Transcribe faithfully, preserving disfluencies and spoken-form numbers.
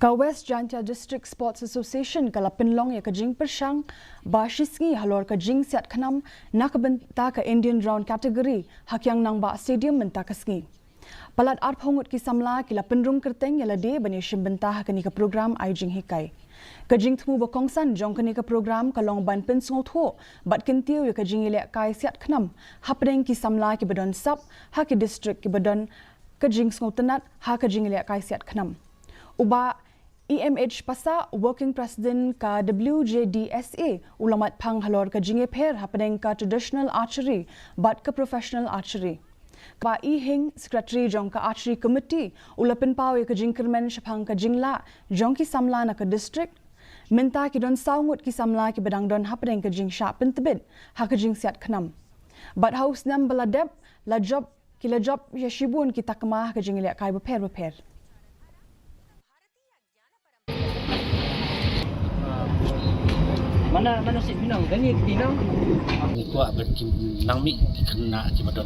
Ka West Jaintia District Sports Association ka la pynlong ïa ka jingpyrshang ba shi sngi halor ka jingsiat khnam na ka bynta ka Indian Round Category ha Kiang Nangbah Stadium mynta ka sngi. Palat arphew ngut ki samla ki la pynrung kyrteng ïa lade ban ïashim bynta ha kane ka program ai jinghikai. Ka jingthmu ba kongsan jong kane ka program ka long ban pynsngewthuh bad kyntiew ïa ka jingïalehkai siat khnam hapdeng ki samla kiba don sap ha ki district kiba don ka jingsngewtynnat ha ka jingïalehkai siat khnam. U Bah E M H Passah, Working President ka W J D S A, u la mat phang halor ka jingïapher hapdeng ka traditional archery bad ka professional archery. Bah E Hing, Secretary jong ka Archery Committee, u la pynpaw ïa ka jingkyrmen shaphang ka jinglah jong ki samla na ka district. Mynta ki don saw ngut ki samla kiba dang don hapdeng ka jingshah pyntbit ha ka jingsiat khnam. Bad ha u snem ba la dep, la jop, ki la jop ïa shibun ki takma ha ka jingïalehkai bapher bapher. Mana, mana si pinang, dani pinang. Ni kwah ban kim nang mih ki khynnah kiba don.